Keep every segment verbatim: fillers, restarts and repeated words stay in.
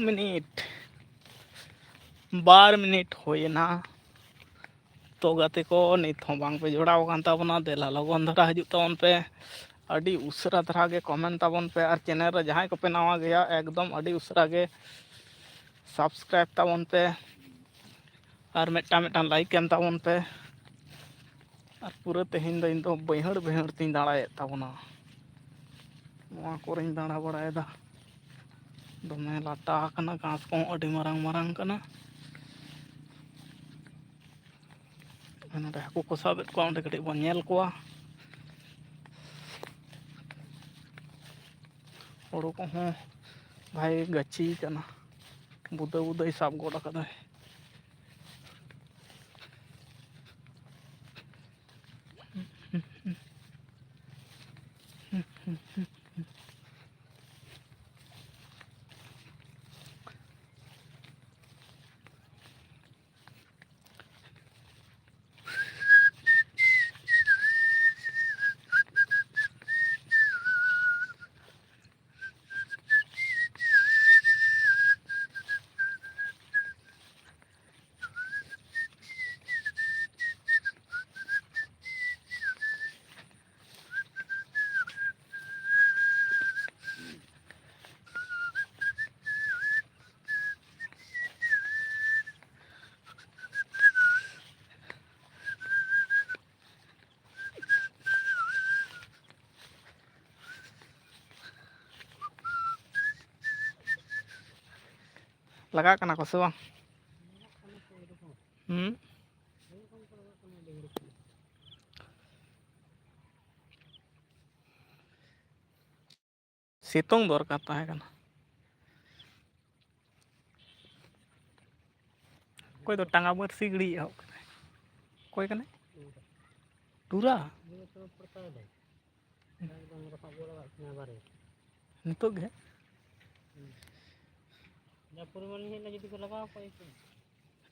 Minute, ᱵᱟᱨ minute ᱦᱩᱭᱮᱱᱟ᱾ ᱛᱚ ᱜᱟᱛᱮ ᱠᱚ, ᱱᱤᱛ ᱦᱚᱸ ᱵᱟᱝ ᱯᱮ ᱡᱚᱲᱟᱣ ᱟᱠᱟᱱ ᱛᱟᱵᱚᱱᱟ, ᱫᱮᱞᱟ ᱞᱚᱜᱚᱱ ᱫᱷᱟᱨᱟ ᱦᱤᱡᱩᱜ ᱛᱟᱵᱚᱱ ᱯᱮ᱾ ᱟᱹᱰᱤ ᱩᱥᱟᱹᱨᱟ ᱫᱷᱟᱨᱟ ᱜᱮ ᱠᱚᱢᱮᱱᱴ ᱛᱟᱵᱚᱱ ᱯᱮ, ᱟᱨ ᱪᱮᱱᱮᱞ ᱨᱮ ᱡᱟᱦᱟᱸᱭ ᱠᱚᱯᱮ ᱱᱟᱣᱟ ᱜᱮᱭᱟ, ᱮᱠᱫᱚᱢ ᱟᱹᱰᱤ ᱩᱥᱟᱹᱨᱟ ᱜᱮ ᱥᱟᱵᱥᱠᱨᱟᱭᱤᱵᱽ ᱛᱟᱵᱚᱱ ᱯᱮ, ᱟᱨ ᱢᱤᱫᱴᱟᱝ ᱢᱤᱫᱴᱟᱝ ᱞᱟᱭᱤᱠ ᱮᱢ ᱛᱟᱵᱚᱱ ᱯᱮ᱾ ᱟᱨ ᱯᱩᱨᱟᱹ ᱛᱮᱦᱮᱧ ᱫᱚ ᱤᱧ ᱫᱚ ᱵᱟᱹᱭᱦᱟᱹᱲ ᱵᱟᱹᱭᱦᱟᱹᱲ ᱛᱤᱧ ᱫᱟᱬᱟᱭᱮᱫ ᱛᱟᱵᱚᱱᱟ᱾ ᱱᱚᱣᱟ ᱠᱚᱨᱮᱧ ᱫᱟᱬᱟ ᱵᱟᱲᱟᱭᱮᱫᱟ, ᱫᱚᱢᱮ ᱞᱟᱴᱟ ᱟᱠᱟᱱᱟ, ᱜᱷᱟᱥ ᱠᱚᱦᱚᱸ ᱟᱹᱰᱤ ᱢᱟᱨᱟᱝ ᱢᱟᱨᱟᱝ ᱠᱟᱱᱟ᱾ ᱱᱚᱰᱮ ᱦᱟᱹᱠᱩ ᱠᱚ ᱥᱟᱵᱮᱫ ᱠᱚᱣᱟ, ᱚᱸᱰᱮ ᱠᱟᱹᱴᱤᱡ ᱵᱚᱱ ᱧᱮᱞ ᱠᱚᱣᱟ᱾ ᱦᱳᱲᱳ ᱠᱚᱦᱚᱸ ᱵᱷᱟᱜᱮ ᱜᱟᱹᱪᱷᱤ ᱠᱟᱱᱟ, ᱵᱩᱫᱟᱹ ᱵᱩᱫᱟᱹᱭ ᱥᱟᱵ ᱜᱚᱫ ᱟᱠᱟᱫᱟᱭ᱾ ᱞᱟᱜᱟᱜ ᱠᱟᱱᱟ ᱠᱚ ᱥᱮ ᱵᱟᱝ? ᱦᱩᱸ? ᱥᱤᱛᱩᱝ ᱫᱚᱨᱠᱟᱨ ᱛᱟᱦᱮᱸ ᱠᱟᱱᱟ᱾ ᱚᱠᱚᱭ ᱫᱚ ᱴᱟᱸᱜᱟ ᱵᱟᱹᱨᱥᱤ ᱜᱤᱲᱤ ᱮᱦᱚᱵ ᱠᱟᱫᱟᱭ? ᱚᱠᱚᱭ ᱠᱟᱱᱟᱭ? ᱴᱩᱨᱟ? ᱱᱤᱛᱚᱜ ᱜᱮ?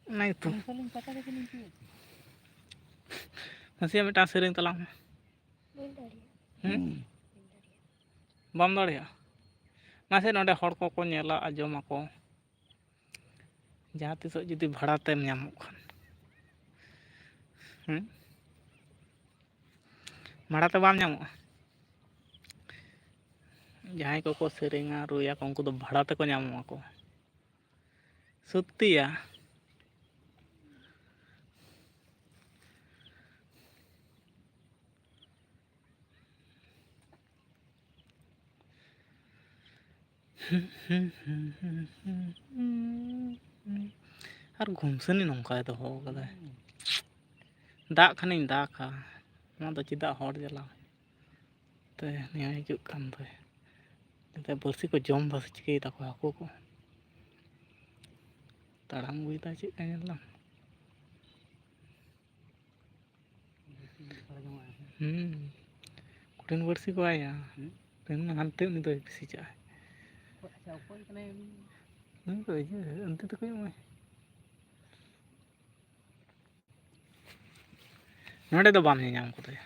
ᱚᱱᱟ ᱜᱮᱛᱚ᱾ ᱱᱟᱥᱮᱭᱟᱜ ᱢᱤᱫᱴᱟᱝ ᱥᱮᱨᱮᱧ ᱛᱟᱞᱟᱝ ᱢᱮ᱾ ᱵᱟᱹᱧ ᱫᱟᱲᱮᱭᱟᱜᱼᱟ᱾ ᱦᱩᱸ? ᱵᱟᱹᱧ ᱫᱟᱲᱮᱭᱟᱜᱼᱟ᱾ ᱵᱟᱢ ᱫᱟᱲᱮᱭᱟᱜᱼᱟ? ᱢᱟᱥᱮ, ᱱᱚᱰᱮ ᱦᱚᱲ ᱠᱚᱠᱚ ᱧᱮᱞᱟ, ᱟᱸᱡᱚᱢᱟᱠᱚ᱾ ᱡᱟᱦᱟᱸ ᱛᱤᱥᱚᱜ ᱡᱩᱫᱤ ᱵᱷᱟᱲᱟ ᱛᱮᱢ ᱧᱟᱢᱚᱜ ᱠᱷᱟᱱ, ᱦᱮᱸ, ᱵᱷᱟᱲᱟ ᱛᱮ ᱵᱟᱢ ᱧᱟᱢᱚᱜᱼᱟ᱾ ᱡᱟᱦᱟᱸᱭ ᱠᱚᱠᱚ ᱥᱮᱨᱮᱧᱟ, ᱨᱩᱭᱟᱠᱚ, ᱩᱱᱠᱩ ᱫᱚ ᱵᱷᱟᱲᱟ ᱛᱮᱠᱚ ᱧᱟᱢᱚᱜ ᱟᱠᱚ᱾ ᱥᱚᱛᱛᱤᱭᱟ᱾ ᱟᱨ ᱜᱩᱢᱥᱟᱹᱱᱤ ᱱᱚᱝᱠᱟᱭ ᱫᱚᱦᱚ ᱠᱟᱫᱟᱭ, "ᱫᱟᱜ ᱠᱷᱟᱱᱤᱧ ᱫᱟᱜᱟ, ᱱᱚᱣᱟ ᱫᱚ ᱪᱮᱫᱟᱜ ᱦᱚᱲ ᱡᱟᱞᱟ?" ᱛᱮ ᱱᱤᱭᱟᱹ ᱦᱤᱡᱩᱜ ᱠᱟᱱ ᱫᱚᱭ᱾ ᱮᱱᱛᱮ ᱵᱟᱹᱲᱥᱤ ᱠᱚ ᱡᱚᱢ ᱫᱟ ᱥᱮ ᱪᱤᱠᱟᱹᱭ ᱫᱟᱠᱚ ᱦᱟᱹᱠᱩ ᱠᱚ? ᱛᱟᱲᱟᱢ ᱟᱹᱜᱩᱭᱮᱫᱟ ᱪᱮᱫ ᱠᱟ ᱧᱮᱞ ᱫᱟᱢ? ᱦᱩᱸ᱾ ᱠᱚᱴᱷᱤᱱ ᱵᱟᱹᱲᱥᱤ ᱠᱚ ᱟᱭᱟ᱾ ᱦᱩᱸ᱾ ᱛᱮᱢᱱᱤ ᱦᱟᱱᱛᱮ ᱩᱱᱤ ᱫᱚᱭ ᱵᱮᱥᱤ ᱪᱟᱜᱼᱟᱭ᱾ ᱚᱠᱚᱭ, ᱟᱪᱪᱷᱟ, ᱚᱠᱚᱭ ᱠᱟᱱᱟᱭ ᱩᱱᱤ? ᱱᱩᱭ ᱫᱚ ᱤᱭᱟᱹ, ᱚᱱᱛᱮ ᱛᱟᱠᱚ ᱮᱢᱟᱭ᱾ ᱱᱚᱰᱮ ᱫᱚ ᱵᱟᱢ ᱧᱮᱧᱟᱢ ᱠᱚᱫᱚᱭᱟ᱾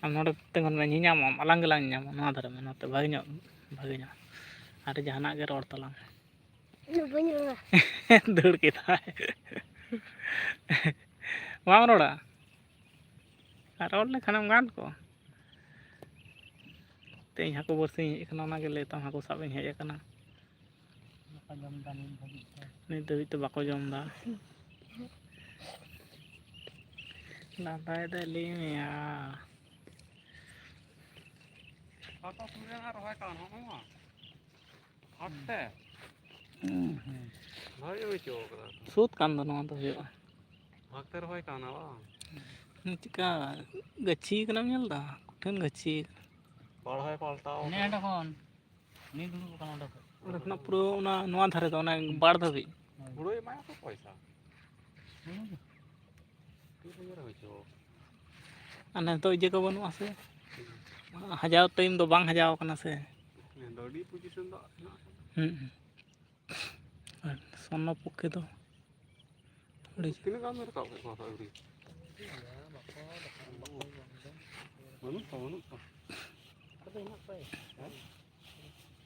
ᱟᱢ ᱱᱚᱰᱮ ᱛᱤᱸᱜᱩᱱ ᱢᱮ, ᱧᱮᱧᱟᱢᱚᱜ ᱟᱢ, ᱟᱞᱟᱝ ᱜᱮᱞᱟᱝ ᱧᱮᱧᱟᱢᱟ᱾ ᱱᱚᱣᱟ ᱫᱷᱟᱨᱮ ᱢᱮ, ᱱᱚᱛᱮ ᱵᱷᱟᱜᱮ ᱧᱚᱜ, ᱵᱷᱟᱜᱮ ᱧᱚᱜ᱾ ᱟᱨ ᱡᱟᱦᱟᱱᱟᱜ ᱜᱮ ᱨᱚᱲ ᱛᱟᱞᱟᱝ ᱢᱮ᱾ ᱤᱧ ᱫᱚ ᱵᱟᱹᱧ ᱨᱚᱲᱟ᱾ ᱫᱟᱹᱲ ᱠᱮᱫᱟᱭ᱾ ᱵᱟᱢ ᱨᱚᱲᱟ? ᱟᱨ ᱨᱚᱲ ᱞᱮᱠᱷᱟᱱᱮᱢ ᱜᱟᱱ ᱠᱚᱜᱼᱟ᱾ ᱛᱮᱦᱮᱧ ᱦᱟᱹᱠᱩ ᱵᱟᱹᱲᱥᱤᱧ ᱦᱮᱡ ᱟᱠᱟᱱᱟ, ᱚᱱᱟᱜᱮ ᱞᱟᱹᱭ ᱛᱟᱢ, ᱦᱟᱹᱠᱩ ᱥᱟᱵ ᱤᱧ ᱦᱮᱡ ᱟᱠᱟᱱᱟ᱾ ᱵᱟᱠᱚ ᱡᱚᱢ ᱮᱫᱟ ᱱᱤᱛ ᱫᱷᱟᱹᱵᱤᱡ ᱛᱮ᱾ ᱱᱤᱛ ᱫᱷᱟᱹᱵᱤᱡ ᱛᱮ ᱵᱟᱠᱚ ᱡᱚᱢ ᱮᱫᱟ᱾ ᱞᱟᱸᱫᱟᱭ ᱫᱟᱭ, ᱞᱟᱹᱭ ᱢᱮᱭᱟ᱾ ᱚᱠᱟ ᱥᱩᱨ ᱨᱮᱱᱟᱜ ᱨᱚᱦᱚᱭ ᱠᱟᱱ, ᱦᱚᱸᱜᱼᱚ ᱱᱚᱣᱟ᱾ ᱦᱟᱴ ᱛᱮ? ᱦᱩᱸ, ᱦᱩᱸ᱾ ᱵᱷᱟᱜᱮ ᱦᱩᱭ ᱦᱚᱪᱚ ᱠᱟᱫᱟ ᱛᱚ᱾ ᱥᱩᱫ ᱠᱟᱱ ᱫᱚ ᱱᱚᱣᱟ ᱫᱚ ᱦᱩᱭᱩᱜᱼᱟ᱾ ᱵᱷᱟᱜᱽ ᱛᱮ ᱨᱚᱦᱚᱭ ᱠᱟᱱᱟ ᱵᱟᱝ? ᱦᱩᱸ, ᱪᱮᱠᱟ ᱜᱟᱹᱪᱷᱤ ᱠᱟᱱᱟᱢ ᱧᱮᱞ ᱫᱟ? ᱠᱚᱴᱷᱤᱱ ᱜᱟᱹᱪᱷᱤ ᱠᱟᱱᱟ᱾ ᱯᱟᱲᱦᱟᱣ ᱯᱟᱞᱴᱟᱣ ᱦᱟᱱᱮ ᱠᱟᱱᱟ᱾ ᱚᱸᱰᱮ ᱠᱷᱚᱱ, ᱩᱱᱤ ᱫᱩᱲᱩᱵ ᱠᱟᱱᱟ ᱚᱸᱰᱮ ᱠᱷᱚᱱ᱾ ᱚᱸᱰᱮ ᱠᱷᱚᱱᱟᱜ ᱯᱩᱨᱟᱹ ᱚᱱᱟ ᱱᱚᱣᱟ ᱫᱷᱟᱨᱮ ᱫᱚ, ᱚᱱᱟ ᱵᱟᱲ ᱫᱷᱟᱹᱵᱤᱡ᱾ ᱦᱳᱭ᱾ ᱦᱩᱲᱩᱭ ᱮᱢᱟᱭᱟ ᱛᱚ ᱯᱚᱭᱥᱟ᱾ ᱦᱩᱲᱩ ᱜᱮ᱾ ᱟᱨ ᱱᱤᱛᱚᱜ ᱤᱭᱟᱹ ᱠᱚ ᱵᱟᱹᱱᱩᱜᱼᱟ ᱥᱮ? ᱦᱟᱡᱟᱣ ᱴᱟᱭᱤᱢ ᱫᱚ ᱵᱟᱝ ᱦᱟᱡᱟᱣ ᱠᱟᱱᱟ ᱥᱮ? ᱦᱮᱸ, ᱫᱚ ᱟᱹᱰᱤ ᱯᱚᱡᱤᱥᱚᱱ ᱫᱚ ᱦᱮᱱᱟᱜ ᱟᱠᱟᱫᱟ᱾ ᱦᱩᱸ, ᱦᱩᱸ᱾ ᱟᱨ ᱥᱚᱨᱱᱚ ᱯᱚᱠᱠᱷᱮ ᱫᱚ ᱟᱹᱰᱤ ᱛᱤᱱᱟᱹᱜ ᱜᱟᱱ ᱵᱮᱱ ᱨᱟᱠᱟᱵ ᱠᱮᱫ ᱠᱚᱣᱟ ᱟᱹᱣᱨᱤ? ᱵᱟᱹᱱᱩᱜ ᱠᱚᱣᱟ, ᱵᱟᱹᱱᱩᱜ ᱠᱚᱣᱟ᱾ ᱦᱮᱸ?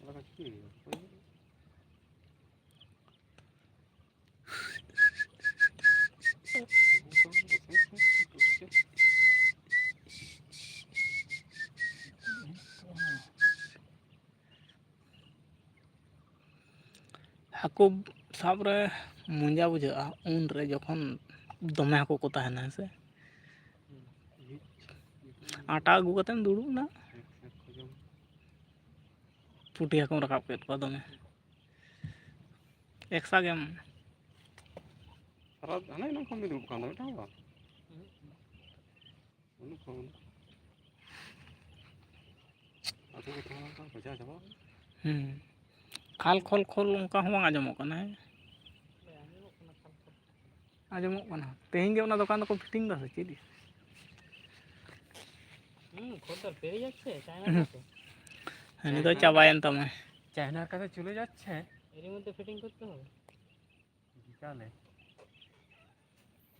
ᱚᱱᱟ ᱠᱚ ᱪᱤᱠᱟᱹᱭ ᱦᱩᱭᱩᱜᱼᱟ? ᱦᱩᱸ᱾ ᱦᱟᱹᱠᱩ ᱥᱟᱵ ᱨᱮ ᱢᱚᱡᱟ ᱵᱩᱡᱷᱟᱹᱜᱼᱟ ᱩᱱ ᱨᱮ ᱡᱚᱠᱷᱚᱱ ᱫᱚᱢᱮ ᱦᱟᱹᱠᱩ ᱠᱚ ᱛᱟᱦᱮᱱᱟ, ᱦᱮᱸ ᱥᱮ? ᱟᱴᱟ ᱟᱹᱜᱩ ᱠᱟᱛᱮᱢ ᱫᱩᱲᱩᱵ ᱮᱱᱟ, ᱯᱩᱴᱷᱤ ᱦᱟᱹᱠᱩᱢ ᱨᱟᱠᱟᱵ ᱠᱮᱫ ᱠᱚᱣᱟ ᱫᱚᱢᱮ᱾ ᱮᱠᱥᱟ ᱜᱮᱢ ᱥᱟᱨᱟ ᱦᱟᱱᱮ ᱮᱱᱟᱝ ᱠᱷᱚᱱ ᱵᱤᱱ ᱫᱩᱲᱩᱵ ᱠᱟᱱ ᱫᱚ ᱢᱤᱫᱴᱟᱝ ᱦᱚᱸ ᱵᱟᱝ᱾ ᱵᱟᱹᱱᱩᱜ ᱠᱚᱣᱟ ᱵᱚᱞᱮ᱾ ᱟᱹᱛᱩ ᱠᱚ ᱛᱟᱦᱮᱸ ᱞᱮᱱᱠᱷᱟᱱ ᱠᱚ ᱪᱟᱵᱟ ᱪᱟᱵᱟᱜᱼᱟ᱾ ᱦᱩᱸ᱾ ᱠᱷᱟᱞ ᱠᱷᱚᱞ ᱠᱷᱚᱞ ᱚᱱᱠᱟ ᱦᱚᱸ ᱵᱟᱝ ᱟᱸᱡᱚᱢᱚᱜ ᱠᱟᱱᱟ, ᱦᱮᱸ? ᱟᱸᱡᱚᱢᱚᱜ ᱠᱟᱱᱟ᱾ ᱛᱮᱦᱮᱧ ᱜᱮ ᱚᱱᱟ ᱫᱚᱠᱟᱱ ᱫᱚᱠᱚ ᱯᱷᱤᱴᱤᱝ ᱫᱟ ᱥᱮ ᱪᱮᱫ? ᱦᱩᱸ, ᱠᱷᱚᱫᱫᱚᱨ ᱯᱮᱨᱮᱡ ᱟᱪᱪᱷᱮ, ᱪᱟᱭᱱᱟ ᱠᱟᱛᱮ। ᱦᱟᱹᱱᱤ ᱫᱚ ᱪᱟᱵᱟᱭᱮᱱ ᱛᱟᱢᱟᱭ᱾ চায়নার কাছে চলে যাচ্ছে। এরই মধ্যে ফিটিং করতে হবে। বিকালে।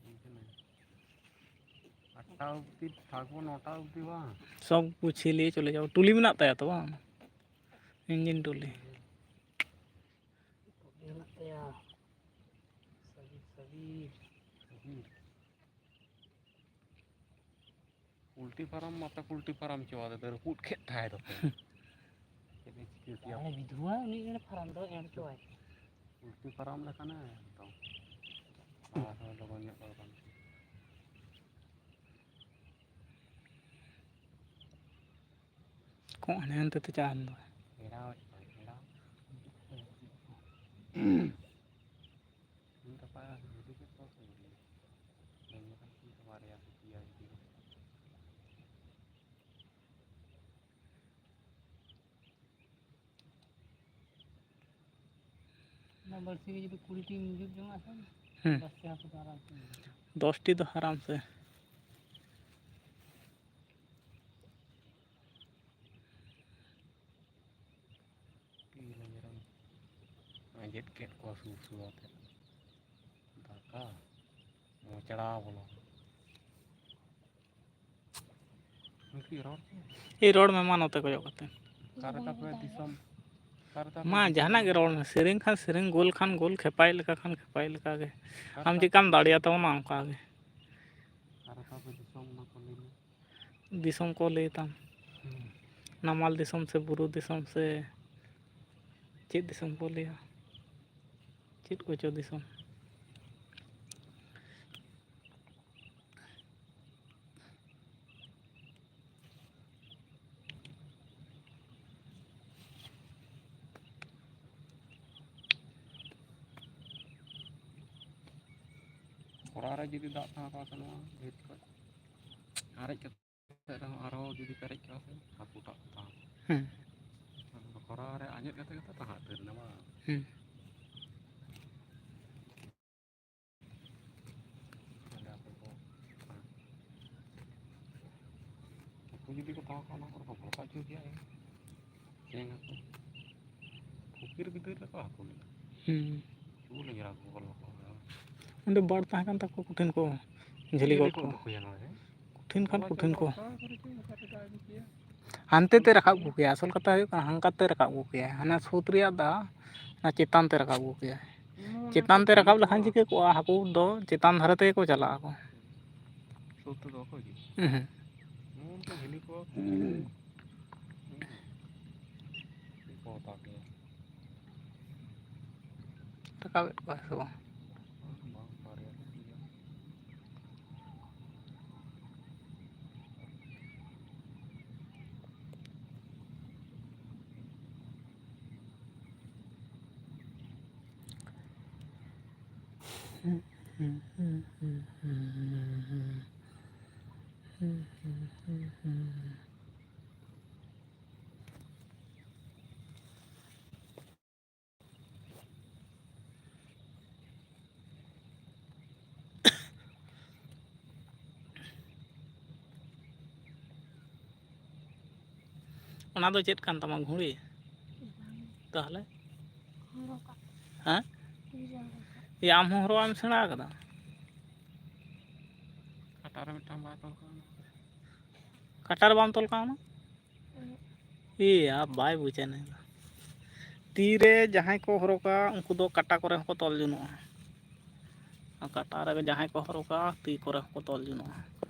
এইখানে। আটটা অবধি থাকবো, নটা অবধি বাং। সব গুছিয়ে নিয়ে চলে যাবো। টুলি ᱢᱮᱱᱟᱜ ᱛᱟᱭᱟ ᱛᱚ ᱵᱟᱝ? ᱤᱧᱡᱤᱱ ᱴᱩᱞᱤ᱾ ᱢᱮᱱᱟᱜ ᱛᱟᱭᱟ᱾ ᱥᱟᱹᱦᱤ, ᱥᱟᱹᱦᱤ᱾ ᱯᱳᱞᱴᱨᱤ ᱯᱷᱟᱨᱟᱢ ᱢᱟᱛᱚ ᱯᱳᱞᱴᱨᱤ ᱯᱷᱟᱨᱟᱢ ᱪᱚᱣᱟ ᱫᱚ ᱨᱟᱹᱯᱩᱫ ᱠᱮᱫ ᱛᱟᱭ ᱫᱚᱠᱚ᱾ ᱪᱮᱫ ᱮ ᱪᱤᱠᱟᱹ ᱠᱮᱭᱟ? ᱛᱟᱦᱞᱮ ᱵᱤᱫᱷᱩᱣᱟ ᱩᱱᱤ ᱮᱸᱰᱮ ᱯᱷᱟᱨᱟᱢ ᱫᱚ ᱮᱢ ᱪᱚᱣᱟᱭ᱾ ᱯᱳᱞᱴᱨᱤ ᱯᱷᱟᱨᱟᱢ ᱞᱮᱠᱷᱟᱱᱮ ᱮᱠᱫᱚᱢ ᱟᱨᱦᱚᱸ ᱞᱚᱜᱚᱱ ᱧᱚᱜ ᱫᱚ ᱵᱟᱝ᱾ ᱠᱚᱸᱜ ᱦᱟᱱᱮ ᱦᱟᱱᱛᱮ ᱛᱮ ᱪᱟᱜ ᱦᱟᱱ ᱫᱚ᱾ ᱮᱲᱟᱣᱮᱫ ᱠᱚᱣᱟᱭ, ᱮᱲᱟᱣ᱾ ᱤᱧ ᱜᱟᱯᱟ ᱦᱤᱨᱤ ᱠᱮᱫ ᱠᱚᱣᱟ ᱠᱚ ᱜᱤᱫᱽᱨᱟᱹ᱾ ᱢᱮᱱ ᱞᱮᱠᱷᱟᱱ ᱠᱤᱱ ᱛᱚ ᱵᱟᱨᱭᱟ ᱥᱮ ᱯᱮᱭᱟ ᱜᱤᱫᱽᱨᱟᱹ᱾ ᱚᱱᱟ ᱵᱟᱹᱲᱥᱤ ᱜᱮ ᱡᱩᱫᱤ ᱠᱩᱲᱤ ᱴᱤᱢ ᱡᱩᱛ ᱡᱚᱝᱟᱜ ᱠᱷᱟᱱ, ᱦᱩᱸ᱾ ᱫᱚᱥ ᱴᱤ ᱦᱟᱹᱠᱩ ᱫᱚ ᱟᱨᱟᱢ ᱥᱮ ᱧᱟᱢᱚᱜᱼᱟ᱾ ᱫᱚᱥ ᱴᱤ ᱫᱚ ᱟᱨᱟᱢ ᱥᱮ᱾ ᱛᱤ ᱨᱮ ᱢᱮᱨᱚᱢ ᱟᱸᱡᱮᱫ ᱠᱮᱫ ᱠᱚᱣᱟ ᱥᱩᱨ ᱥᱩᱨ ᱟᱛᱮ᱾ ᱫᱟᱠᱟ ᱢᱚᱪᱲᱟ ᱵᱚᱞᱚ᱾ ᱱᱩᱠᱩ ᱨᱚᱲ ᱠᱚ? ᱮᱭ, ᱨᱚᱲ ᱢᱮ ᱢᱟ ᱱᱚᱛᱮ ᱠᱚᱭᱚᱜ ᱠᱟᱛᱮ᱾ ᱚᱠᱟ ᱨᱮ ᱛᱟᱯᱮ ᱫᱤᱥᱚᱢ? ᱚᱠᱟ ᱨᱮ ᱛᱟᱯᱮ ᱢᱟ, ᱫᱤᱥᱚᱢ? ᱡᱟᱦᱟᱱᱟᱜ ᱜᱮ ᱨᱚᱲ ᱢᱮ, ᱥᱮᱨᱮᱧ ᱠᱷᱟᱱ ᱥᱮᱨᱮᱧ, ᱜᱳᱞ ᱠᱷᱟᱱ ᱜᱳᱞ, ᱠᱷᱮᱯᱟᱭ ᱞᱮᱠᱟ ᱠᱷᱟᱱ ᱠᱷᱮᱯᱟᱭ ᱞᱮᱠᱟ ᱜᱮ᱾ ᱚᱠᱟ ᱨᱮ ᱟᱢ ᱛᱟᱯᱮ ᱪᱮᱠᱟᱢ ᱫᱤᱥᱚᱢ? ᱫᱟᱲᱮᱭᱟᱛᱟᱵᱚᱱᱟ ᱚᱱᱠᱟ ᱜᱮ᱾ ᱚᱠᱟ ᱨᱮ ᱛᱟᱯᱮ ᱫᱤᱥᱚᱢ, ᱚᱱᱟ ᱠᱚ ᱞᱟᱹᱭ ᱢᱮ᱾ ᱫᱤᱥᱚᱢ ᱠᱚ ᱞᱟᱹᱭ ᱛᱟᱢ᱾ ᱦᱩᱸ᱾ ᱱᱟᱢᱟᱞ ᱫᱤᱥᱚᱢ ᱥᱮ ᱵᱩᱨᱩ ᱫᱤᱥᱚᱢ ᱥᱮ ᱪᱮᱫ ᱫᱤᱥᱚᱢ ᱠᱚ ᱞᱟᱹᱭᱟ? ᱪᱮᱫ ᱠᱚᱪᱚ ᱫᱤᱥᱚᱢ᱾ ᱠᱷᱚᱨᱟ ᱨᱮ ᱡᱩᱫᱤ ᱫᱟᱜ ᱛᱟᱦᱮᱸ ᱠᱚᱜᱼᱟ ᱥᱮ ᱱᱚᱣᱟ ᱵᱷᱤᱛ ᱠᱷᱚᱡ ᱟᱨᱮᱡ ᱠᱟᱛᱮ ᱨᱮᱦᱚᱸ ᱟᱨᱦᱚᱸ ᱡᱩᱫᱤ ᱯᱮᱨᱮᱡ ᱠᱚᱜᱼᱟ ᱥᱮ ᱦᱟᱹᱠᱩ ᱴᱟᱜ ᱠᱚ ᱛᱟᱦᱮᱸ ᱠᱚᱜᱼᱟ᱾ ᱦᱩᱸ᱾ ᱟᱫᱚ ᱠᱷᱚᱨᱟ ᱨᱮ ᱟᱸᱡᱮᱫ ᱠᱟᱛᱮ ᱜᱮᱛᱚ ᱛᱟᱦᱮᱸ ᱩᱛᱟᱹᱨ ᱮᱱᱟ ᱵᱟᱝ? ᱦᱩᱸ᱾ ᱚᱸᱰᱮ ᱦᱟᱹᱠᱩ ᱠᱚ, ᱦᱟᱹᱠᱩ ᱡᱩᱫᱤ ᱠᱚ ᱛᱟᱦᱮᱸ ᱠᱚᱜᱼᱟ, ᱚᱱᱟ ᱠᱚᱨᱮ ᱠᱚ ᱵᱷᱚᱨᱥᱟ ᱦᱚᱪᱚ ᱠᱮᱭᱟ, ᱪᱮᱝ ᱦᱟᱹᱠᱩ᱾ ᱯᱩᱠᱷᱨᱤ ᱵᱷᱤᱛᱤᱨ ᱨᱮᱠᱚ ᱦᱟᱹᱠᱩ ᱞᱮᱱᱟ᱾ ᱦᱩᱸ᱾ ᱪᱩᱞ ᱧᱮᱞ ᱟᱹᱜᱩ ᱠᱚ ᱞᱚᱠᱚ᱾ ᱚᱸᱰᱮ ᱵᱟᱲ ᱛᱟᱦᱮᱸ ᱠᱟᱱ ᱛᱟᱠᱚ, ᱠᱚᱴᱷᱤᱱ ᱠᱚ ᱡᱷᱟᱹᱞᱤ ᱜᱚᱫ ᱠᱚ᱾ ᱠᱚᱴᱷᱤᱱ ᱠᱷᱟᱱ ᱠᱚᱴᱷᱤᱱ ᱠᱚ᱾ ᱦᱟᱱᱛᱮ ᱛᱮ ᱨᱟᱠᱟᱵ ᱠᱚ ᱠᱮᱭᱟ᱾ ᱟᱥᱚᱞ ᱠᱟᱛᱷᱟ ᱦᱩᱭᱩᱜ ᱠᱟᱱᱟ, ᱦᱟᱱᱠᱟ ᱛᱮ ᱨᱟᱠᱟᱵ ᱠᱚ ᱠᱮᱭᱟ᱾ ᱦᱟᱱᱟ ᱥᱩᱫ ᱨᱮᱭᱟᱜ ᱫᱟᱜ ᱚᱱᱟ ᱪᱮᱛᱟᱱ ᱛᱮ ᱨᱟᱠᱟᱵ ᱠᱚ ᱠᱮᱭᱟ᱾ ᱪᱮᱛᱟᱱ ᱛᱮ ᱨᱟᱠᱟᱵ ᱞᱮᱠᱷᱟᱱ ᱪᱤᱠᱟᱹ ᱠᱚᱜᱼᱟ? ᱦᱟᱹᱠᱩ ᱫᱚ ᱪᱮᱛᱟᱱ ᱫᱷᱟᱨᱮ ᱛᱮᱜᱮ ᱠᱚ ᱪᱟᱞᱟᱜ ᱟᱠᱚ᱾ ᱥᱩᱫ ᱛᱮᱫᱚ ᱵᱟᱠᱚ ᱦᱤᱡᱩᱜᱼᱟ᱾ ᱩᱦᱩᱸ᱾ ᱱᱚᱜᱼᱚ ᱱᱚᱝᱠᱟ ᱡᱷᱟᱹᱞᱤ ᱠᱚ᱾ ᱠᱚ ᱦᱟᱛᱟᱣ ᱠᱮᱭᱟ᱾ ᱨᱟᱠᱟᱵᱮᱫ ᱠᱚᱣᱟ ᱥᱮ ᱵᱟᱝ? ᱵᱟᱝ, ᱵᱟᱨᱭᱟ ᱠᱚ ᱤᱫᱤᱭᱟ᱾ ᱚᱱᱟ ᱫᱚ ᱪᱮᱫ ᱠᱟᱱ ᱛᱟᱢᱟ, ᱜᱷᱩᱲᱤ? ᱛᱟᱦᱚᱞᱮ? ᱦᱚᱨᱚᱜᱟᱜ᱾ ᱦᱮᱸ? ᱛᱤᱨᱮ ᱦᱚᱨᱚᱜᱟᱜ᱾ ᱮᱭᱟ, ᱟᱢ ᱦᱚᱸ ᱦᱚᱨᱚᱜ ᱮᱢ ᱥᱮᱬᱟ ᱟᱠᱟᱫᱟ? ᱠᱟᱴᱟ ᱨᱮ ᱢᱤᱫᱴᱟᱝ ᱵᱟᱭ ᱛᱚᱞ ᱠᱟᱣᱱᱟ᱾ ᱠᱟᱴᱟ ᱨᱮ ᱵᱟᱢ ᱛᱚᱞ ᱠᱟᱣᱱᱟ? ᱩᱦᱩᱸ᱾ ᱮᱭᱟ, ᱵᱟᱭ ᱵᱩᱡᱟ ᱱᱩᱭ ᱫᱚ᱾ ᱛᱤ ᱨᱮ ᱡᱟᱦᱟᱸᱭ ᱠᱚ ᱦᱚᱨᱚᱜᱟ, ᱩᱱᱠᱩ ᱫᱚ ᱠᱟᱴᱟ ᱠᱚᱨᱮ ᱦᱚᱸᱠᱚ ᱛᱚᱞ ᱡᱚᱱᱚᱜᱼᱟ᱾ ᱟᱨ ᱠᱟᱴᱟ ᱨᱮ ᱡᱟᱦᱟᱸᱭ ᱠᱚ ᱦᱚᱨᱚᱜᱟ, ᱛᱤ ᱠᱚᱨᱮ ᱦᱚᱸᱠᱚ ᱛᱚᱞ ᱡᱚᱱᱚᱜᱼᱟ᱾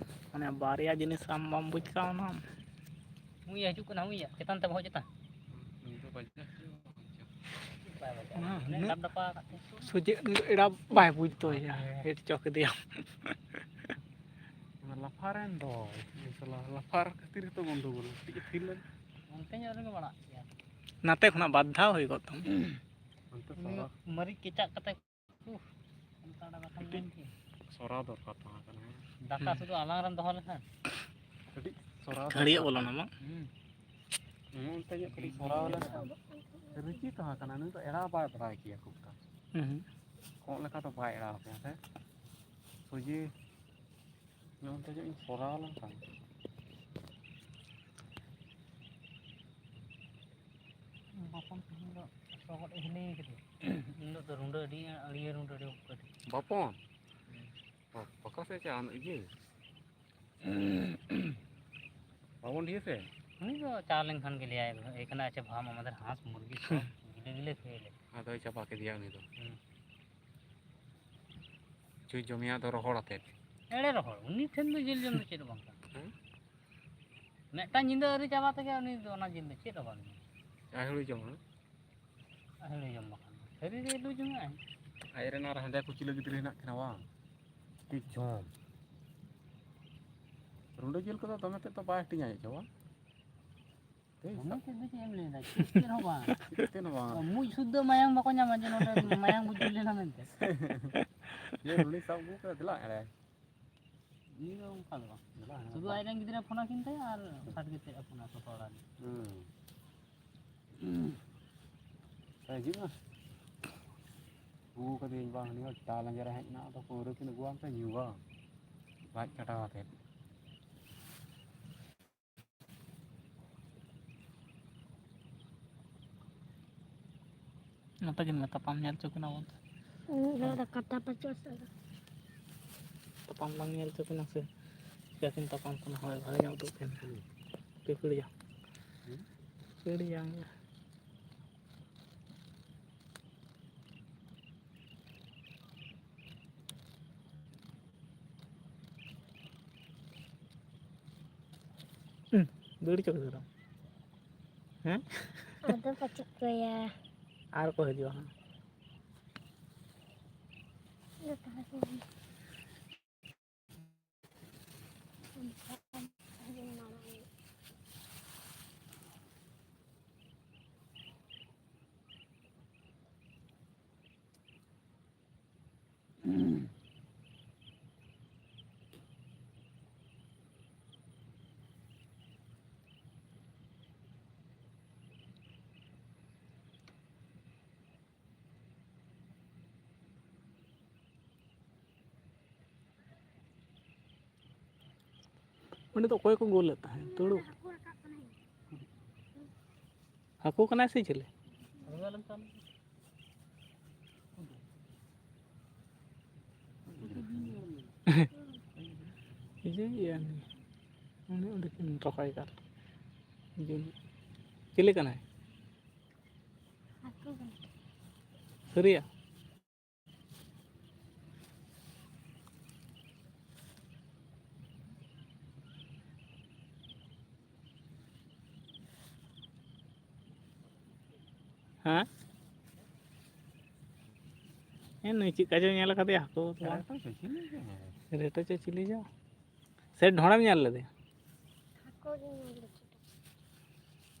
ᱢᱟᱱᱮ, ᱵᱟᱨᱭᱟ ᱡᱤᱱᱤᱥ ᱟᱢ ᱵᱟᱢ ᱵᱩᱡᱽ ᱠᱟᱣᱱᱟ᱾ ᱦᱩᱭ ᱦᱤᱡᱩᱜ ᱠᱟᱱᱟ, ᱦᱩᱭ ᱪᱮᱛᱟᱱ ᱛᱮ, ᱵᱚᱦᱚᱜ ᱪᱮᱛᱟᱱ᱾ ᱚᱱᱟ ᱩᱱᱟᱹᱜ ᱰᱟᱵᱰᱟᱯᱟ ᱟᱠᱟᱫ ᱛᱮ᱾ ᱥᱚᱡᱷᱮ ᱩᱱᱤ ᱫᱚ ᱮᱲᱟ ᱵᱟᱭ ᱵᱩᱡᱽ ᱫᱚ, ᱦᱮᱰ ᱪᱚ ᱠᱮᱫᱮᱭᱟᱢ᱾ ᱚᱱᱟ ᱞᱟᱯᱷᱟᱨ ᱮᱱ ᱫᱚ, ᱥᱟᱞᱟ ᱞᱟᱯᱷᱟᱨ ᱠᱷᱟᱹᱛᱤᱨ ᱜᱮᱛᱚ ᱜᱚᱱᱰᱚᱜᱳᱞ, ᱠᱟᱹᱴᱤᱡ ᱮ ᱛᱷᱤᱨ ᱞᱮᱱ᱾ ᱚᱱᱛᱮ ᱧᱚᱜ ᱨᱮᱜᱮ ᱢᱟᱲᱟᱜ ᱜᱮᱭᱟ᱾ ᱱᱟᱛᱮ ᱠᱷᱚᱱᱟᱜ ᱵᱟᱨ ᱫᱷᱟᱣ ᱦᱩᱭ ᱠᱚᱜ ᱛᱟᱢᱟ᱾ ᱚᱱᱛᱮ ᱩᱱᱤ ᱥᱟᱞᱟ ᱢᱟᱹᱨᱤᱪ ᱠᱮᱪᱟᱜ ᱠᱟᱛᱮ, ᱩᱦ, ᱚᱱᱠᱟ ᱟᱲᱟᱜ ᱵᱟᱠᱷᱟᱱ ᱠᱟᱹᱴᱤᱡ ᱢᱮᱱ ᱠᱮᱭᱟ᱾ ᱥᱚᱨᱟᱣ ᱫᱚᱨᱠᱟᱨ ᱛᱟᱦᱮᱸ ᱠᱟᱱᱟ᱾ ᱫᱟᱠᱟ ᱦᱩᱸ᱾ ᱥᱩᱫᱷᱩ ᱟᱞᱟᱝ ᱨᱮᱢ ᱫᱚᱦᱚ ᱞᱮᱠᱷᱟᱱ᱾ ᱠᱟᱹᱴᱤᱡ ᱥᱚᱨᱟᱣ ᱠᱷᱟᱹᱲᱭᱟᱹᱜ ᱫᱚᱨᱠᱟᱨ ᱵᱚᱞᱚᱱᱟ ᱛᱟᱦᱮᱸ ᱵᱟᱝ? ᱠᱟᱱᱟ᱾ ᱦᱩᱸ᱾ ᱦᱩᱸ, ᱚᱱᱛᱮ ᱧᱚᱜ ᱠᱟᱹᱴᱤᱡ ᱥᱚᱨᱟᱣ ᱞᱮᱱᱠᱷᱟᱱ᱾ ᱨᱤᱪᱤ ᱛᱟᱦᱮᱸ ᱠᱟᱱᱟ, ᱱᱩᱭ ᱫᱚ ᱮᱲᱟᱣ ᱵᱟᱭ ᱵᱟᱲᱟᱭ ᱠᱮᱭᱟ ᱠᱷᱩᱵ ᱴᱟ᱾ ᱦᱩᱸ᱾ ᱠᱚᱸᱜ ᱞᱮᱠᱟ ᱫᱚ ᱵᱟᱭ ᱮᱲᱟᱣ ᱠᱮᱭᱟ ᱥᱮ᱾ ᱥᱚᱡᱷᱮ ᱱᱚᱱᱛᱮ ᱧᱚᱜ ᱤᱧ ᱥᱚᱨᱟᱣ ᱞᱮᱱᱠᱷᱟᱱ᱾ ᱵᱟᱯᱚᱱ ᱛᱮᱦᱮᱧ ᱫᱚ ᱥᱚᱦᱚᱫ ᱮ ᱦᱤᱞᱟᱹᱭ ᱠᱟᱫᱮᱭᱟ᱾ ᱤᱧ ᱦᱤᱞᱳᱜ ᱫᱚ ᱨᱩᱸᱰᱟᱹ ᱟᱹᱰᱤ, ᱟᱹᱲᱭᱟᱹ ᱨᱩᱸᱰᱟᱹ ᱟᱹᱰᱤ ᱵᱟᱠᱚ ᱠᱟᱹᱴᱤᱡ᱾ ᱵᱟᱯᱚᱱ? ᱦᱩᱸ᱾ ᱚ, ᱚᱠᱟ ᱥᱮᱫ ᱪᱟ ᱤᱭᱟᱹ? ᱵᱟᱵᱚᱱ ᱰᱤᱦᱟᱹ ᱥᱮ? ᱩᱱᱤ ᱫᱚ ᱪᱟᱣ ᱞᱮᱱᱠᱷᱟᱱ ᱜᱮ ᱞᱟᱹᱭᱟᱭ, "ᱮᱠᱷᱟᱱ ᱟᱪᱪᱷᱟ ᱵᱷᱟᱢ ᱟᱢᱟᱫᱮᱨ ᱦᱟᱸᱥ ᱢᱩᱨᱜᱤ ᱥᱚᱵ ᱜᱤᱞᱟᱹ ᱜᱤᱞᱟᱹ ᱠᱷᱟᱹᱭᱟᱹᱞᱮ᱾" ᱟᱫᱚᱭ ᱪᱟᱵᱟ ᱠᱮᱫᱮᱭᱟ ᱩᱱᱤ ᱫᱚ᱾ ᱦᱩᱸ᱾ ᱪᱩᱭ ᱡᱚᱢᱮᱭᱟ ᱫᱚ ᱨᱚᱦᱚᱲ ᱟᱛᱮᱫ᱾ ᱮᱲᱮ ᱨᱚᱦᱚᱲ᱾ ᱩᱱᱤ ᱴᱷᱮᱱ ᱫᱚ ᱡᱤᱞ ᱡᱚᱢ ᱫᱚ ᱪᱮᱫ ᱦᱚᱸ ᱵᱟᱝ ᱠᱟᱱᱟ᱾ ᱦᱮᱸ? ᱢᱤᱫᱴᱟᱝ ᱧᱤᱫᱟᱹ ᱟᱹᱣᱨᱤ ᱪᱟᱵᱟ ᱛᱮᱜᱮ ᱩᱱᱤ ᱫᱚ ᱚᱱᱟ ᱡᱤᱞ ᱫᱚ ᱪᱮᱫ ᱦᱚᱸ ᱵᱟᱝ ᱡᱚᱢᱟ᱾ ᱟᱭ ᱦᱩᱲᱩ ᱡᱚᱢᱟ᱾ ᱟᱭ ᱦᱩᱲᱩ ᱡᱚᱢ ᱵᱟᱠᱷᱟᱱ ᱫᱚ᱾ ᱥᱟᱹᱨᱤ ᱨᱮ ᱞᱩ ᱡᱚᱢᱟᱭ᱾ ᱟᱡ ᱨᱮᱱ ᱟᱨ ᱦᱮᱸᱫᱮ ᱠᱩᱪᱞᱟᱹ ᱜᱤᱫᱽᱨᱟᱹ ᱦᱮᱱᱟᱜ ᱠᱤᱱᱟ ᱵᱟᱝ? ᱛᱤ ᱡᱚᱢ᱾ ᱨᱩᱸᱰᱟᱹ ᱡᱤᱞ ᱠᱚᱫᱚ ᱫᱚᱢᱮ ᱛᱮᱫ ᱫᱚ ᱵᱟᱭ ᱦᱟᱹᱴᱤᱧᱟ ᱪᱚ ᱵᱟᱝ? ᱛᱮᱭ ᱫᱚᱢᱮ ᱥᱟᱵ᱾ ᱛᱮᱫ ᱫᱚ ᱪᱮᱫ ᱮᱢ ᱞᱟᱹᱭᱫᱟ? ᱪᱮᱫ, ᱪᱮᱫ ᱦᱚᱸ ᱵᱟᱝ᱾ ᱪᱮᱫ ᱦᱚᱸ ᱵᱟᱝ᱾ ᱢᱩᱡ ᱥᱩᱫᱽᱫᱷᱟᱹ ᱢᱟᱭᱟᱝ ᱵᱟᱠᱚ ᱧᱟᱢᱟ ᱡᱮ ᱱᱚᱰᱮ ᱢᱟᱭᱟᱝ ᱵᱩᱡᱩᱨ ᱞᱮᱱᱟ ᱢᱮᱱᱛᱮ᱾ ᱡᱮ ᱱᱩᱭ ᱥᱟᱵ ᱟᱹᱜᱩ ᱠᱟᱫᱟ, ᱫᱮᱞᱟ ᱮᱲᱮ᱾ ᱩᱱᱤ ᱫᱚ ᱚᱱᱠᱟ ᱫᱚ ᱵᱟᱝ᱾ ᱫᱮᱞᱟ ᱦᱮᱸ, ᱥᱩᱫᱷᱩ ᱵᱟᱝ᱾ ᱟᱡ ᱨᱮᱱ ᱜᱤᱫᱽᱨᱟᱹ ᱯᱷᱳᱱ ᱟᱹᱠᱤᱱ ᱛᱟᱭᱟ ᱟᱨ ᱥᱟᱴ ᱜᱮ ᱪᱮᱫ ᱟᱹᱠᱤᱱᱟ ᱥᱚᱥᱚᱲᱟ ᱨᱮ᱾ ᱦᱩᱸ᱾ ᱦᱤᱡᱩᱜ ᱢᱮ᱾ ᱟᱹᱜᱩ ᱠᱟᱫᱮᱭᱟᱹᱧ ᱵᱟᱝ, ᱩᱱᱤ ᱦᱚᱸ ᱪᱟ ᱞᱮᱸᱡᱮᱨ ᱮ ᱦᱮᱡ ᱮᱱᱟ, ᱟᱫᱚ ᱯᱟᱹᱣᱨᱟᱹ ᱠᱤᱱ ᱟᱹᱜᱩᱣᱟᱢ ᱛᱮ ᱧᱩ ᱵᱟᱝ? ᱞᱟᱡ ᱠᱟᱴᱟ ᱟᱛᱮᱫ᱾ ᱱᱚᱛᱮ ᱜᱮ ᱢᱮ, ᱛᱟᱯᱟᱢ ᱧᱮᱞ ᱦᱚᱪᱚ ᱠᱤᱱᱟ ᱵᱚᱱ᱾ ᱩᱱᱤ ᱦᱚᱲ ᱫᱚ ᱠᱟᱴᱟ ᱯᱟᱹᱪᱩᱜ ᱥᱮ᱾ ᱛᱟᱯᱟᱢ ᱵᱟᱝ ᱧᱮᱞ ᱦᱚᱪᱚ ᱠᱤᱱᱟ ᱥᱮ? ᱪᱤᱠᱟᱹ ᱠᱤᱱ ᱛᱟᱯᱟᱢ ᱠᱟᱱᱟ? ᱦᱳᱭ, ᱵᱷᱟᱜᱮ ᱧᱚᱜ ᱩᱫᱩᱜ ᱠᱤᱱ᱾ ᱯᱤᱯᱤᱲᱤᱭᱟ᱾ ᱦᱩᱸ? ᱯᱤᱯᱤᱲᱤᱭᱟ᱾ ᱦᱩᱸ, ᱫᱟᱹᱲ ᱦᱚᱪᱚ ᱠᱮᱫᱟ᱾ ᱦᱮᱸ? ᱟᱫᱚ ᱯᱟᱹᱪᱩᱜ ᱠᱚᱭᱟ᱾ ᱟᱨ ᱠᱚ ᱦᱤᱡᱩᱜᱼᱟ ᱦᱟᱸᱜ᱾ ᱚᱸᱰᱮ ᱫᱚ ᱚᱠᱚᱭ ᱠᱚ ᱜᱳᱞ ᱞᱮᱫ ᱛᱟᱦᱮᱸᱫ? ᱛᱩᱲᱩᱠ? ᱦᱟᱹᱠᱩ ᱠᱟᱱᱟᱭ ᱥᱮ ᱪᱤᱞᱤ? ᱤᱭᱟᱹ ᱜᱮᱭᱟ ᱩᱱᱤ᱾ ᱩᱱᱤ ᱚᱸᱰᱮ ᱠᱤᱱ ᱨᱚᱦᱚᱭ ᱠᱟᱫ᱾ ᱤᱭᱟᱹ᱾ ᱪᱤᱞᱤ ᱠᱟᱱᱟᱭ? ᱦᱟᱹᱠᱩ ᱠᱟᱱᱟᱭ᱾ ᱥᱟᱹᱨᱤᱭᱟ? ᱦᱮᱸ? ᱦᱮᱸ, ᱱᱩᱭ ᱪᱮᱫ ᱠᱟ ᱪᱚ ᱧᱮᱞ ᱠᱟᱫᱮᱭᱟ ᱦᱟᱹᱠᱩ ᱫᱚ ᱵᱟᱝ᱾ ᱨᱮᱴᱚ ᱪᱚ ᱪᱤᱞᱤ ᱪᱚ᱾ ᱨᱮᱴᱚ ᱪᱚ ᱪᱤᱞᱤ ᱪᱚ᱾ ᱥᱮ ᱰᱷᱚᱸᱲᱮᱢ ᱧᱮᱞ ᱞᱮᱫᱮᱭᱟ? ᱦᱟᱹᱠᱩ ᱜᱮ ᱧᱮᱞ ᱞᱮᱫᱮ᱾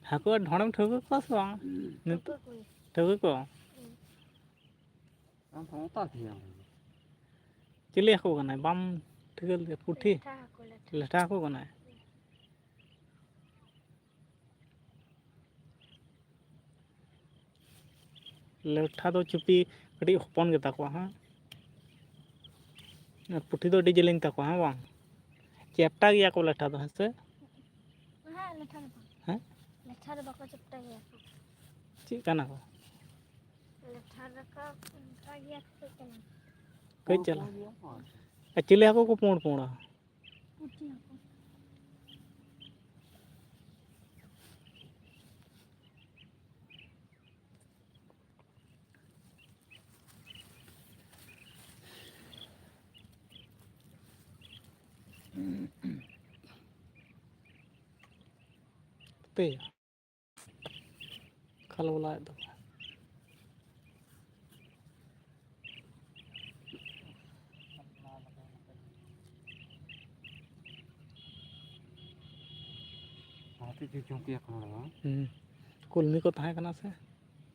ᱦᱟᱹᱠᱩ ᱟᱨ ᱰᱷᱚᱸᱲᱮᱢ ᱴᱷᱟᱹᱣᱠᱟᱹ ᱠᱚᱣᱟ ᱥᱮ ᱵᱟᱝ? ᱴᱷᱟᱹᱣᱠᱟᱹ ᱱᱤᱛᱚᱜ ᱠᱚᱣᱟᱹᱧ᱾ ᱴᱷᱟᱹᱣᱠᱟᱹ ᱠᱚᱣᱟ? ᱦᱩᱸ᱾ ᱟᱢ ᱦᱚᱸ ᱚᱛᱟ ᱛᱮᱭᱟᱢ᱾ ᱪᱤᱞᱤ ᱦᱟᱹᱠᱩ ᱠᱟᱱᱟᱭ? ᱵᱟᱢ ᱴᱷᱤᱠᱟᱹ ᱞᱮᱫᱮᱭᱟ? ᱯᱩᱴᱷᱤ? ᱞᱮᱴᱷᱟ ᱦᱟᱹᱠᱩ, ᱞᱮᱴᱷᱟ᱾ ᱞᱮᱴᱷᱟ ᱦᱟᱹᱠᱩ ᱠᱟᱱᱟᱭ? ᱞᱮᱴᱷᱟ ᱫᱚ ᱪᱩᱯᱤ ᱠᱟᱹᱴᱤᱡ ᱦᱚᱯᱚᱱ ᱜᱮᱛᱟ ᱠᱚᱣᱟ ᱦᱟᱸᱜ᱾ ᱟᱨ ᱯᱩᱴᱷᱤ ᱫᱚ ᱟᱹᱰᱤ ᱡᱮᱞᱮᱧ ᱛᱟᱠᱚᱣᱟ, ᱦᱮᱸ ᱵᱟᱝ? ᱪᱮᱯᱴᱟ ᱜᱮᱭᱟ ᱠᱚ ᱞᱮᱴᱷᱟ ᱫᱚ, ᱦᱮᱸ ᱥᱮ? ᱦᱮᱸ, ᱞᱮᱴᱷᱟ ᱫᱚ ᱵᱟᱝ᱾ ᱦᱮᱸ? ᱞᱮᱴᱷᱟ ᱫᱚ ᱵᱟᱠᱚ ᱪᱮᱯᱴᱟ ᱜᱮᱭᱟ ᱠᱚ᱾ ᱪᱮᱫ ᱠᱟᱱᱟ ᱠᱚ? ᱞᱮᱴᱷᱟ ᱫᱚᱠᱚ ᱚᱱᱠᱟ ᱜᱮᱭᱟ ᱠᱚ, ᱠᱟᱹᱡ ᱪᱟᱞᱟᱝ᱾ ᱠᱟᱹᱡ ᱪᱟᱞᱟᱝ᱾ ᱯᱩᱸᱰ ᱯᱩᱸᱰ ᱜᱮᱭᱟ ᱠᱚ ᱟᱨ ᱪᱮᱫ᱾ ᱟᱨ ᱪᱤᱞᱤ ᱦᱟᱹᱠᱩ ᱠᱚ ᱯᱩᱸᱰ ᱯᱩᱸᱰᱟ? ᱯᱩᱴᱷᱤ ᱦᱟᱹᱠᱩ᱾ ᱦᱟᱯᱮ᱾ ᱠᱷᱟᱞ ᱵᱟᱞᱟᱭᱮᱫ ᱫᱚ᱾ ᱪᱮᱫ ᱪᱚ ᱪᱚᱝ ᱠᱮᱭᱟ ᱠᱚ ᱱᱚᱰᱮ ᱢᱟ᱾ ᱦᱩᱸ᱾ ᱠᱚᱞᱢᱤ ᱠᱚ ᱛᱟᱦᱮᱸ ᱠᱟᱱᱟ ᱥᱮ?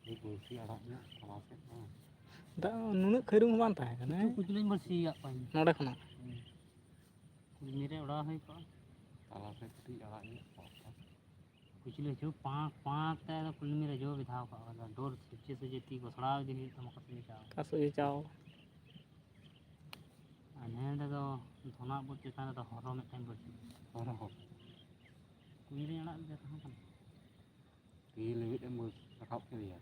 ᱟᱹᱰᱤ ᱵᱟᱹᱲᱥᱤ ᱟᱲᱟᱜ ᱧᱚᱜ ᱛᱟᱞᱟ ᱥᱮᱫ ᱢᱟ᱾ ᱫᱟᱜ ᱱᱩᱱᱟᱹᱜ ᱠᱷᱟᱹᱨᱩ ᱦᱚᱸ ᱵᱟᱝ ᱛᱟᱦᱮᱸ ᱠᱟᱱᱟ, ᱦᱮᱸ? ᱠᱩᱪᱞᱟᱹᱧ ᱵᱟᱹᱲᱥᱤ ᱟᱠᱟᱫ ᱠᱚᱣᱟᱧ᱾ ᱱᱚᱰᱮ ᱠᱷᱚᱱᱟᱜ? ᱦᱩᱸ᱾ ᱠᱚᱞᱢᱤ ᱨᱮ ᱚᱰᱟᱣ ᱦᱩᱭ ᱠᱚᱜᱼᱟ᱾ ᱛᱟᱞᱟ ᱥᱮᱫ ᱠᱟᱹᱴᱤᱡ ᱟᱲᱟᱜ ᱧᱚᱜ ᱠᱚᱜᱼᱟ᱾ ᱠᱩᱪᱞᱟᱹ ᱪᱚ ᱯᱟᱸᱠ ᱯᱟᱸᱠ ᱛᱮ ᱟᱫᱚ ᱠᱚᱞᱢᱤ ᱨᱮ ᱡᱚ ᱵᱮᱫᱷᱟᱣ ᱠᱟᱜᱼᱟ᱾ ᱟᱫᱚ ᱰᱚᱨ ᱥᱚᱡᱷᱮ ᱥᱚᱡᱷᱮ ᱛᱤ ᱜᱚᱥᱲᱟᱣ ᱤᱫᱤ ᱦᱩᱭᱩᱜ ᱛᱟᱢᱟ ᱚᱠᱟ ᱥᱮᱫ ᱜᱮ ᱪᱟᱣ᱾ ᱚᱠᱟ ᱥᱮᱫ ᱜᱮ ᱪᱟᱣ᱾ ᱟᱨ ᱱᱚᱰᱮ ᱫᱚ ᱫᱷᱚᱱᱟᱜ ᱵᱩᱴ ᱪᱮᱛᱟᱱ ᱨᱮᱫᱚ ᱦᱚᱨᱚ ᱢᱤᱫᱴᱟᱝ ᱵᱟᱹᱲᱛᱤ᱾ ᱦᱚᱨᱚ᱾ ᱠᱩᱸᱭᱰᱤ ᱟᱲᱟᱜ ᱞᱮᱠᱟ ᱛᱟᱦᱮᱸ ᱠᱟᱱᱟ᱾ ᱛᱤ ᱞᱟᱹᱜᱤᱫ ᱮᱢ ᱨᱟᱠᱟᱵ ᱠᱮᱫᱮᱭᱟ᱾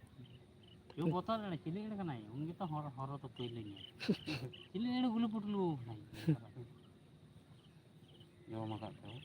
ᱪᱮᱫ ᱵᱚᱛᱚᱨ ᱮᱲᱮ, ᱪᱤᱞᱤ ᱮᱲᱮ ᱠᱟᱱᱟᱭ? ᱩᱱᱤ ᱜᱮᱛᱚ ᱦᱚᱨ-, ᱦᱚᱨᱚ ᱫᱚ ᱯᱟᱹᱭᱞᱟᱹ ᱧᱮᱞ᱾ ᱪᱤᱞᱤ ᱮᱲᱮ ᱜᱩᱞᱩ ᱯᱩᱴᱞᱩ ᱠᱟᱱᱟᱭ? ᱡᱚᱢ ᱟᱠᱟᱫ ᱛᱟᱭᱟ᱾